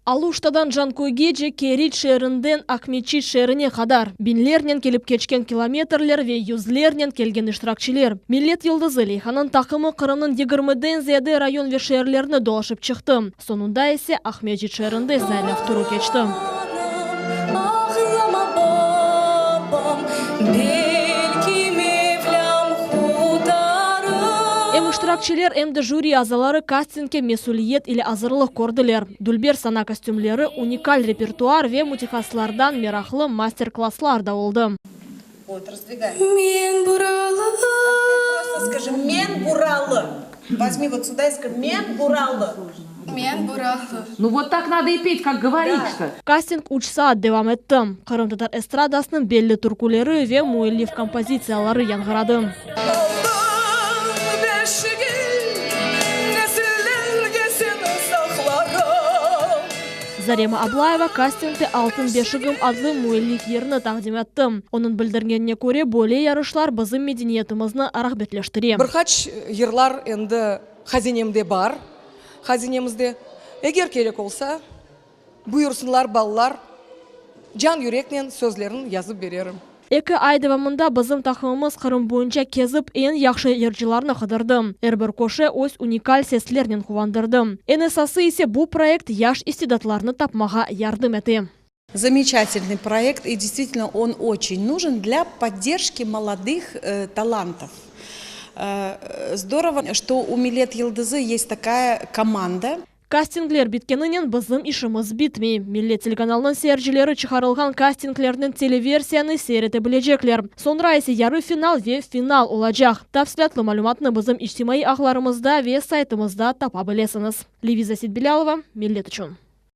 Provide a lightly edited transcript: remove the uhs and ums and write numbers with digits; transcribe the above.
Aluştadan Canköygece, Keriç şeerinden Aqmeçit şeerine qadar, biñlernen kelip keçken kilometrler ve yüzlernen kelgen iştirakçiler. Millet yıldızı leyhanıñ taqımı Qırımnıñ yigirmiden ziyade rayon ve şeerlerini dolaşıp çıqtı. Soñunda ise Aqmescit şeerinde saylav turı keçti. Em iştirakçiler, em de jüri azaları kastingge mesüliyet ile azırlıq kördiler. Dülber sana kostümleri, unikal repertuar ve mütehassıslardan meraqlı master-klasslar da oldı. Kasting üç saat devam etti. Qırımtatar estradasınıñ belli türküleri ve müellif kompozitsiyaları yañğıradı. Altın beşigim, nesillerge seni saqlarım. Zarema Ablayeva kastingde Altın beşigim adlı müellif yırnı taqdim etti. Onıñ bildirgenine köre, böyle yarışlar bizim medeniyetimizni rağbetleştire. Bir qaç yırlar endi hazinemde bar, hazinemizde. Eger kerek olsa, buyursınlar balalar, can yüreknen sözlerin yazıp bererim. Eki ay devamında bizim taqımımız Qırım boyunca kezip, eñ yahşı yırcılarnı qıdırdı. Er bir köşe öz unikal seslernen quvandırdı. Eñ esası ise bu proyekt yaş istidatlarnı tapmağa yardım ete. Zamечательный proekt и действительно он очень нужен для поддержки молодых талантов. Здорово, что у Millet Yıldızı есть такая команда. Kastingler bitkeninen bizim işimiz bitmey. Millet telekanalınıñ seyircileri çıqarılğan kastinglerniñ televersiyanı seyir ete bilecekler. Soñra ise yarı final ve final olacaq. Tafsilâtlı malümatnı bizim içtimaiy ağlarımızda ve saytımızda tapa bilesiñiz. Leviza Seytbilâlova, Millet içün.